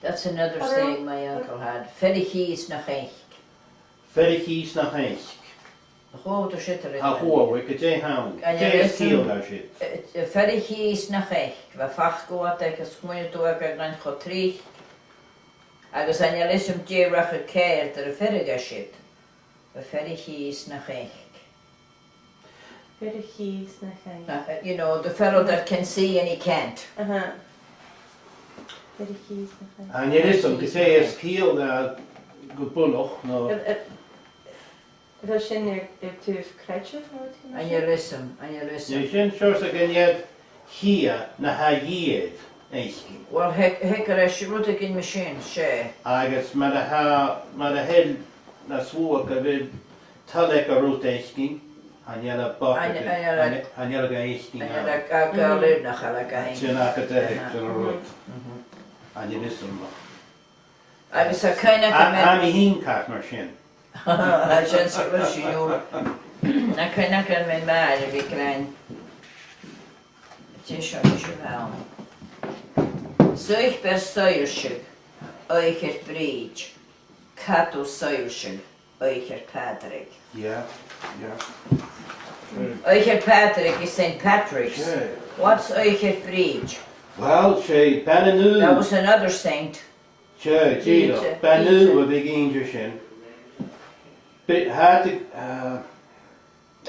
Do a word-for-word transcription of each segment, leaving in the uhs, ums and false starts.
That's another saying my uncle had. Fear a chì is na chaic. Fear a chì is na chaic. Nach eil thu siud a' rud? Tha, chuala, gu dè th' ann? An e, dè as ciall dha siud? Eh, eh, fear a chì is na chaic. Bha facal aca agus smaoinich thu aca gun cho tric. Agus chan eil fhios agam dè rachadh ceàrr air a' fhear a ghabh siud. Bha fear a chì is na chaic. Fear a chì is na chaic. Na, uh, you know, the fellow that can see and he can't. Aha. Fear a chì is na chaic. An e, listen, gu dè as ciall dha gu buileach, no? A, a, a bheil sin air, air taobh creideamh, no rudeigin mar sin? An e, listen, an e, listen. Nì sin seòrsa gun iad chì na tha iad fhaicinn. Well, thig, thig air ais rudeigin mar sin, 's e. Agus mar a tha, mar a tha na sluagh a bhith toilichte rud fhaicinn, chan eil e bochd, chan eil e, chan eil e ga fhaicinn, chan eil e ga, ga lìonadh, chan eil e ga fhaicinn. Sin agad e, sin an rud. Mhm. An e, listen. Agus tha cuimhne agam, a, a, mi fhìn ceart mar sin. Tha sin sa bhur siúl. Tha cuimhne agam mi mhàthair a bhith ag ràdh. Dè seo, dè seo bh' ann. Suipear soillseadh, oidhche air Brìd. Cadal soillseadh, oidhche air Pàdraig. Yeah, yeah. Oidhche air Pàdraig is Saint Patrick's. Yeah. What's oidhche air Brìd? Well, 's e Bean an Ùir. That was another saint. Sure, dìreach. Bean an Ùir a bhiodh ag innse sin. But had to, uh,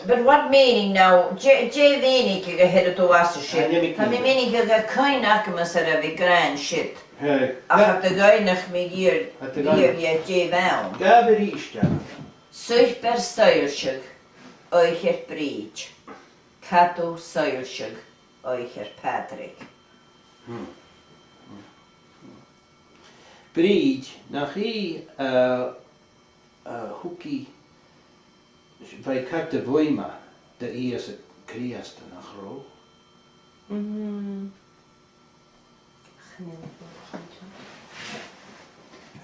but what meaning now? Dè, dè mhìneachadh a th' air a' dol às a sin? Tha mi a' mìneachadh gun cuimhne agam-s' air a bhith ag ràdh siud. Hey. Ach cha do dh'fhaighnich mi riamh, riamh dè bh' ann. Gabh a-rithist e. Suipear soillseadh, oidhche air Brìd. Cadal soillseadh, oidhche air Pàdraig. Hmm. Brìd, nach i, uh, uh, thug i, bha i ceart a-bhuam do Ìosa Crìosd, nach robh? Mhm. Chan eil mi buileach cinnteach.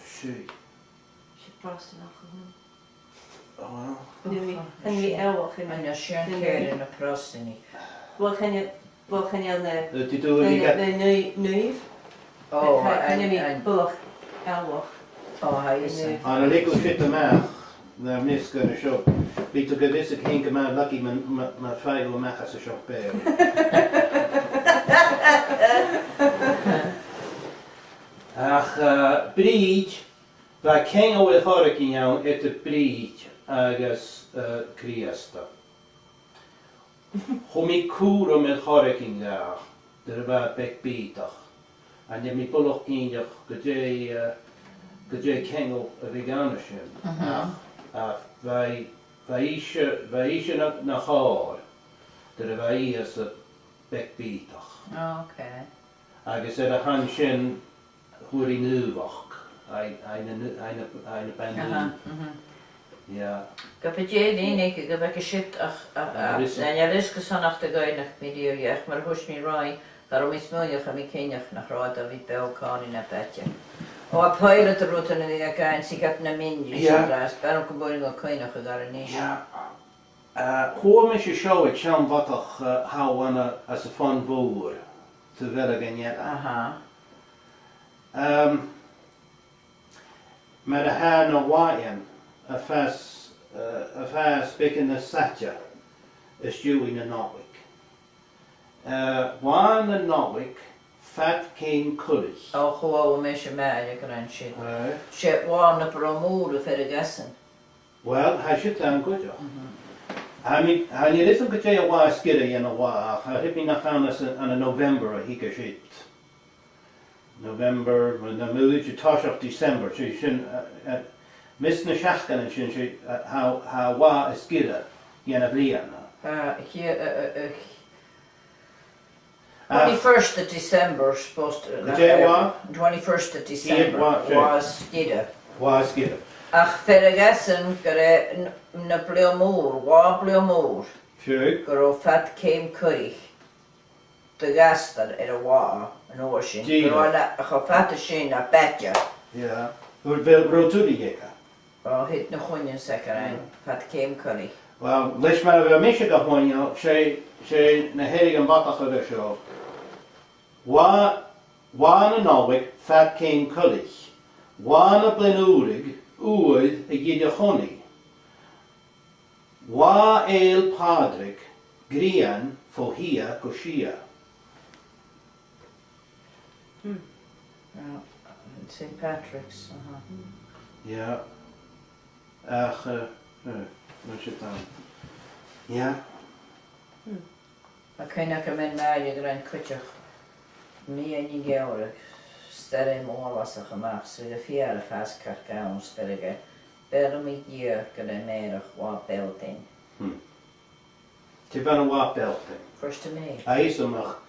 Seadh. 'S e Pròstanach a th' ann. Oh, well. Chan eil mi, chan eil mi eòlach, chan eil mi. An e sin ceàrr na Pròstanaich? Well, chan eil, well, chan eil na, na, na, na naoimh. Oh, chan eil mi buileach eòlach. Oh, tha fhios agam. An leig thu siud a-mach, nam measg an seo, bidh tu gu bhith a' smaoineachadh gu math lucky ma, ma, ma faigh thu a-mach às an seo beò. Ach, uh, Brìd, bha ceangal air choreigin ann eadar Brìd agus, uh, Crìosd. Chuir mi cùram air choreigin dha, nuair a bha e beag bìodach. Chan eil mi buileach cinnteach gu dè, uh, gu dè an ceangal a bh' ann an sin. Mhm. Ach, ach bha, bha ise, bha ise na, na chòir, nuair a bha Ìosa beag bìodach. Oh, okay. Agus air a shon sin, fhuair i naomhachd, aig, aig na, aig na, aig na Bean an Ùir. Aha, mhm. Yeah. Ge b' e dè a mhìneachadh, ge b' e gu siud ach, ach, ach, chan eil fhios gu sònraichte gun do dh'fhaighnich mi riamh, ach mar a thuirt mi roimhe, cha robh mi a' smaoineachadh, tha mi cinnteach nach robh iad a' bhith beò còmhla na beathach. O, a' pàirt de rudan a bhiodh iad a' gabhail, 's iad na minions, yeah, an-dràsta, b' fheàrr leam gum b' urrainn dhomh cuimhneachadh air a-nis. Yeah. Uh, chuala mise seo aig seann bhodach, uh, a tha ann an, anns a' Phòn Mhòr, sa Bheilg an Ear. Aha. Um, mar a tha na làithean a' fàs, uh, a' fàs beagan nas fhaide às dèidh na Nollaig. Uh, bha na Nollaig fad ceum coilich. O, chuala mise m' athair ag ràdh sin. Aye. 'S e latha na Bliadhn' Ùr a' faireachdainn. Well, tha siud ann cuideachd. Mhm. Tha mi, chan eil fhios agam gu dè an latha as giorra dhen latha, ach tha mi a' smaoineachadh nach ann às an, ann an November a thig siud. November, well, no, mu dheireadh toiseach December, 's e sin, uh, uh, am measg nan seachdainean sin, 's e, uh, tha, tha an latha as giorra dhen a' bhliadhna. Uh, here, uh, uh, uh, Ah. Twenty-first of December, supposed to, gu dè an latha? Twenty-first of December. Latha as giorra. Latha as giorra. Ach faireachdainn gur e n-, na Bliadhn' Ùr, latha Bliadhn' Ùr. Sure. Gun robh fad ceum coilich de dh'astar air an latha an uair sin. Dìreach. Gun robh e cho fada sin na b' fhaide. Yeah. Bheil, bheil rud eile aige? O, thig na choineanan 's aig a rinn, fad ceum coilich. Well, leis mar a bha mise ga choinneachadh, 's e, 's e na h-uiread am bodach a bha seo. Latha Bha na Nollaig fad ceum coilich. Bha na Bliadhn' Ùraig uair a dh'fhilleadh Chonnaidh. Bha Fhèill Pàdraig grian fo thìde gu sìde. Hmm. Yeah, Saint Patrick's, aha. Yeah. Ach, eh, eh, mar sin. Yeah. Hmm. Tha cuimhne agam air Màiri a' gràdh cuideachd, meadhan na geamhraidh, stair mhòr bhàsach a-mach, 's bha e fìor a' fàs ceart gu leòr, 's bha e, bheir mi dìreach gu leòr mèirich Wah Belting. Hmm. Dè bh' ann an Wah Belting? First of May. Agus a-mach